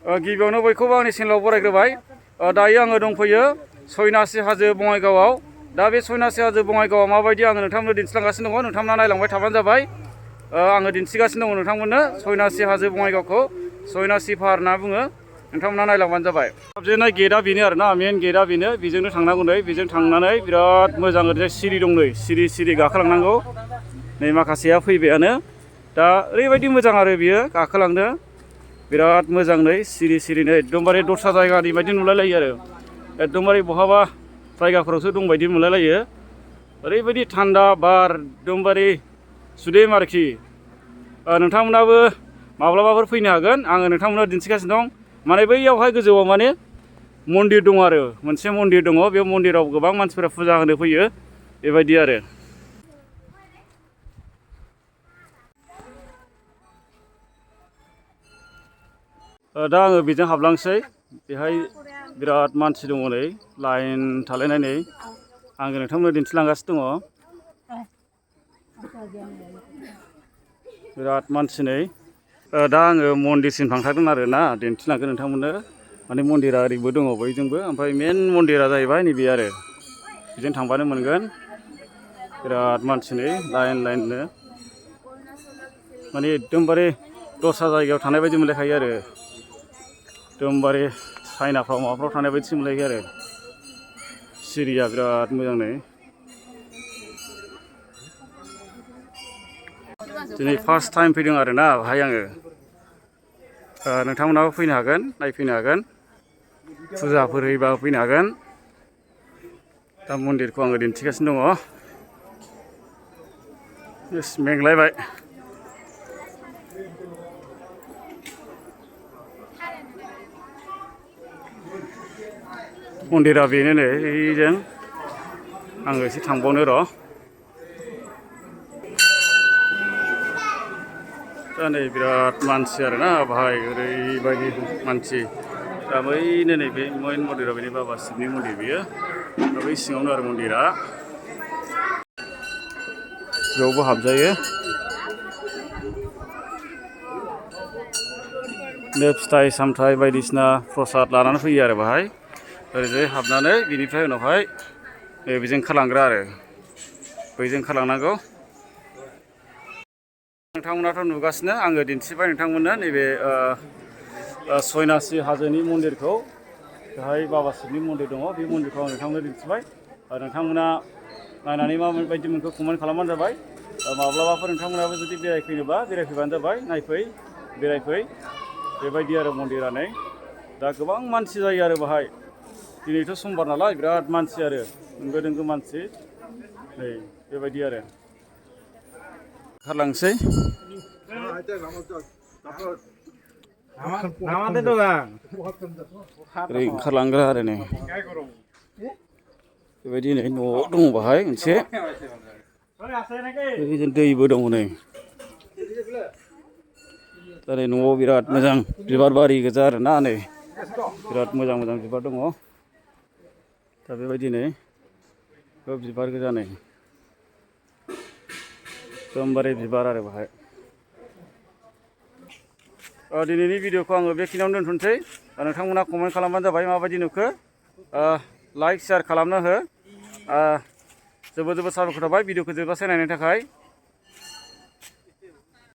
गिबियावनो बयखौबो आंनि चेनेलाव बरायग्रोबाय। दायो आङो दंफैयो सयनासि हाजो बङाइगावआव। दा बे सयनासि हाजो बङाइगावआ माबायदि आङो नोंथांमोननो दिन्थिलांगासिनो दङ। नोंथांमोना नायलांबाय थाबानो जाबाय। आङो दिन्थिगासिनो दङ नोंथांमोननो सयनासि हाजो बङाइगावखौ सयनासि पाहार होनना बुङो। नोंथांमोना नायलांबानो जाबाय। हाबजेननाय गेटआ बेनो आरोना, मेन गेटआ बेनो। बेजोंनो थांनांगौ नै, बेजों थांनानै बिराद मोजां ओरैजाय सिरि दं नै, सिरि सिरि गाखोलांनांगौ। नै माखासेया फैबायानो। दा ओरैबायदि मोजां आरो बियो गाखोलांनो बिराद मोजां नै सिरि सिरिनो एकदमबारे दस्रा जायगानि बायदि नुलायलायो आरो एकदमबारे बहाबा जायगाफोरावसो दंबायदि नुलायलायो। ओरैबायदि थान्दा बार एकदमबारे सुदेम आरोखि। नोंथांमोनाबो माब्लाबाफोर फैनो हागोन। आङो नोंथांमोननो दिन्थिगासिनो दं। माने बैयावहाय गोजौआव माने मन्दिर दं आरो मोनसे मन्दिर दङ। बे मन्दिराव गोबां मानसिफोरा फुजा होनो फैयो बेबायदि आरो। दा आङो बेजों हाबलांसै। बेहाय बिराद मानसि दङ नै लाइन थालायनाय नै। आङो नोंथांमोननो दिन्थिलांगासिनो दङ। बिराद मानसि नै। दा आङो मन्दिरसिम थांथारदों आरो ना, दिन्थिलांगोन नोंथांमोननो। माने मन्दिरा ओरैबो दङ बैजोंबो, ओमफ्राय मेन मन्दिरा जाहैबाय नैबे आरो। बेजों थांबानो मोनगोन। बिराद मानसि नै लाइन लाइननो। माने एकदमबारे दस्रा जायगायाव थानाय बायदि मोनलायखायो आरो। एकदमबारे चाइनाफ्राव माबाफ्राव थानाय बायदिसो मोनलायो आरो। सिरिया बिराद मोजां नै। दिनै फार्स्ट टाइम फैदों आरोना बाहाय आङो। नोंथांमोनाबो फैनो हागोन, नायफैनो हागोन। फुजाफोर होयोबा फैनो हागोन। दा मन्दिरखौ आङो दिन्थिगासिनो दङ। मेंलायबाय। मन्दिरा बेनो नै ओइजों। आङो एसे थांबावनो र'। दा नै बिराद मानसि आरोना बाहाय ओरैबायदि मानसि। दा बैनो नैबे मेन मन्दिरा बेनि बाबा शिबनि मन्दिर बियो। दा बै सिङावनो आरो मन्दिरा। बेयावबो हाबजायो। फिथाइ सामथाइ बायदिसिना प्रसाद लानानै फैयो आरो बाहाय। ओरैजाय हाबनानै बिनिफ्राय उनावहाय बेजों ओंखारलांग्रा आरो बैजों ओंखारलांनांगौ। नोंथांमोनाथ' नुगासिनो, आङो दिन्थिबाय नोंथांमोननो नैबे सयनासि हाजोनि मन्दिरखौ। बेहाय बाबा शिबनि मन्दिर दङ। बे मन्दिरखौ आं नोंथांमोननो दिन्थिबाय। नोंथांमोना नायनानै माबायदि मोनखो कमेन्ट खालामबानो जाबाय। माब्लाबाफोर नोंथांमोनाबो जुदि बेरायफैनोबा बेरायफैबानो जाबाय। नायफै, बेरायफै। बेबायदि आरो मन्दिरा नै। दा गोबां मानसि जायो आरो बाहाय। दिनैथ' समबार नालाय बिराद मानसि आरो होंगो दोंगो मानसि नै बेबायदि आरो। ओंखारलांसै। ओरै ओंखारलांग्रा आरो नै। बेबायदि नै न'आव दङ बाहाय मोनसे। दैबो दङ नै। दा नै न'आव बिराद मोजां बिबार बारि गोजा आरोना नै। बिराद मोजां मोजां बिबार दङ। दा बेबायदि नै बिबार गोजा नै। एकदमबारे बिबार आरो बाहाय। दिनैनि भिडिअखौ आङो बेखिनियावनो दोनथ'नोसै। नोंथांमोना कमेन्ट खालामबानो जाबाय माबायदि नुखो। लाइक शेयार खालामना हो। जोबोद जोबोद साबायखर थाबाय भिडिअखौ जोबजासे नायनायनि थाखाय।